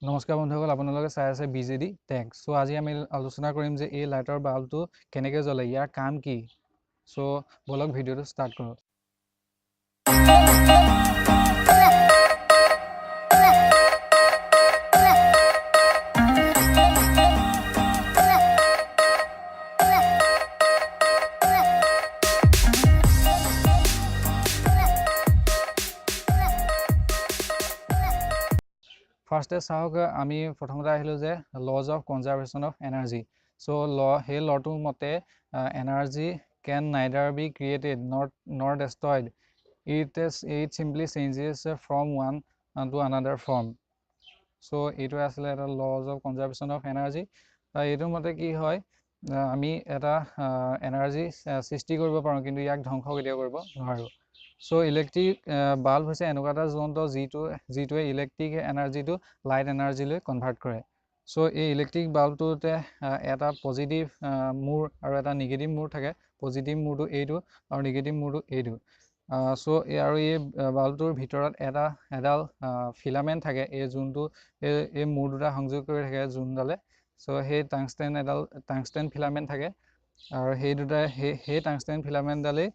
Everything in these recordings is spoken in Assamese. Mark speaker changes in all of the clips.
Speaker 1: নমস্কাৰ বন্ধুসকল, আপোনালোকে চাই আছে বি জে ডি টেক। চ' আজি আমি আলোচনা কৰিম যে এই লাইটৰ বাল্বটো কেনেকৈ জ্বলে, ইয়াৰ কাম কি। চ' ব'লক ভিডিঅ'টো ষ্টাৰ্ট কৰোঁ। ফাৰ্ষ্টে চাওক, আমি প্ৰথমতে আহিলোঁ যে laws of conservation of energy. So' সেই ল'টোৰ মতে energy can neither be created nor destroyed, it simply changes from one to another form. So' এইটোৱে আছিলে এটা laws of conservation of energy. এইটোৰ মতে কি হয়, আমি এটা এনাৰ্জি সৃষ্টি কৰিব পাৰোঁ, কিন্তু ইয়াক ধ্বংস কেতিয়াও কৰিব নোৱাৰোঁ। চ' ইলেক্ট্ৰিক বাল্ব হৈছে এনেকুৱা এটা যন্ত্ৰ যিটোৱে ইলেক্ট্ৰিক এনাৰ্জিটো লাইট এনাৰ্জিলৈ কনভাৰ্ট কৰে। চ' এই ইলেক্ট্ৰিক বাল্বটোতে এটা পজিটিভ মূৰ আৰু এটা নিগেটিভ মূৰ থাকে। পজিটিভ মূৰটো এইটো আৰু নিগেটিভ মূৰটো এইটো। চ' আৰু এই বাল্বটোৰ ভিতৰত এডাল ফিলামেণ্ট থাকে, এই যোনটো এই মূৰ দুটা সংযোগ কৰি থাকে যোনডালে। চ' সেই টাংষ্টেন এডাল টাংষ্টেন ফিলামেণ্ট থাকে আৰু সেই দুটাই সেই টাংষ্টেন ফিলামেণ্টডালেই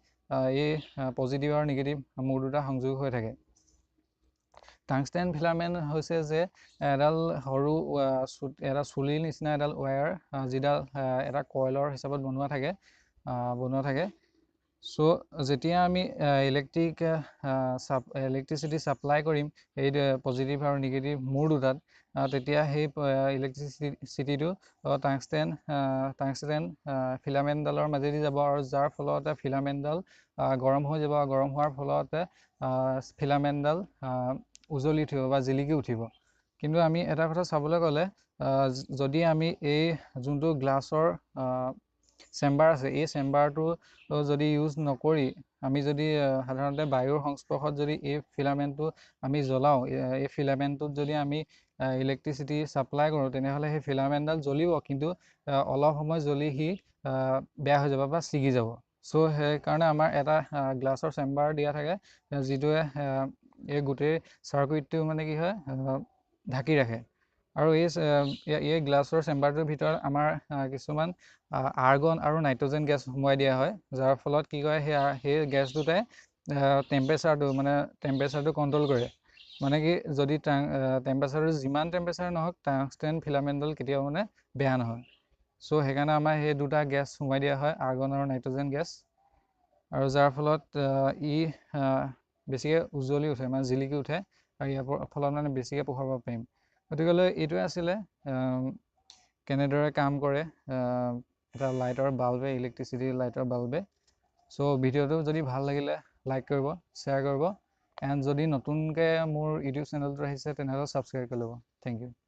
Speaker 1: এই পজিটিভ আৰু নিগেটিভ মূৰ দুটা সংযোগ হৈ থাকে। টাংষ্টেন ফিলামেণ্ট হৈছে যে এডাল সৰু এটা চুলিৰ নিচিনা এডাল ৱায়াৰ, যিডাল এটা কইলৰ হিচাপত বনোৱা থাকে। চ' যেতিয়া আমি ইলেক্ট্ৰিচিটি ছাপ্লাই কৰিম এই পজিটিভ আৰু নিগেটিভ মূৰ দুটাত, তেতিয়া সেই ইলেক্ট্ৰিচিটিটো টাংষ্টেন ফিলামেণ্টডালৰ মাজেদি যাব আৰু যাৰ ফলতে ফিলামেণ্টডাল গৰম হৈ যাব আৰু গৰম হোৱাৰ ফলতে ফিলামেণ্টডাল উজ্বলি উঠিব বা জিলিকি উঠিব। কিন্তু আমি এটা কথা চাবলৈ গ'লে, যদি আমি এই যোনটো গ্লাছৰ চেম্বাৰ আছে, এই চেম্বাৰটো যদি ইউজ নকৰি আমি যদি সাধাৰণতে বায়ুৰ সংস্পৰ্শত যদি এই ফিলামেণ্টটো আমি জ্বলাওঁ, এই ফিলামেণ্টটোত যদি আমি ইলেক্ট্ৰিচিটি ছাপ্লাই কৰোঁ, তেনেহ'লে সেই ফিলামেণ্টডাল জ্বলিব, কিন্তু অলপ সময় জ্বলি সি বেয়া হৈ যাব বা ছিগি যাব। চ' সেইকাৰণে আমাৰ এটা গ্লাছৰ চেম্বাৰ দিয়া থাকে, যিটোৱে এই গোটেই চাৰ্কুইটটো মানে কি হয় ঢাকি ৰাখে। আৰু এই গ্লাছৰ চেম্বাৰটোৰ ভিতৰত আমাৰ কিছুমান আৰ্গন আৰু নাইট্ৰজেন গেছ সোমোৱাই দিয়া হয়, যাৰ ফলত কি কৰে সেই গেছ দুটাই টেম্পাৰেচাৰটো কণ্ট্ৰল কৰে। মানে কি, যদি টেম্পাৰেচাৰটো যিমান টেম্পাৰেচাৰ নহওক, টাংষ্টেন ফিলামেণ্টডাল কেতিয়াও মানে বেয়া নহয়। চ' সেইকাৰণে আমাৰ সেই দুটা গেছ সোমাই দিয়া হয়, আৰ্গন আৰু নাইট্ৰজেন গেছ, আৰু যাৰ ফলত ই বেছিকৈ উজ্বলি উঠে, মানে জিলিকি উঠে আৰু ইয়াৰ ফলত মানে বেছিকৈ পোহৰাব পাৰিম। গতিকেলৈ এইটোৱে আছিলে কেনেদৰে কাম কৰে এটা লাইটৰ বাল্বে, ইলেক্ট্ৰিচিটি লাইটৰ বাল্বে। চ' ভিডিঅ'টো যদি ভাল লাগিলে লাইক কৰিব, শ্বেয়াৰ কৰিব, এণ্ড যদি নতুনকৈ মোৰ ইউটিউব চেনেলটো আহিছে তেনেহ'লে ছাবস্ক্ৰাইব কৰি ল'ব। Thank you.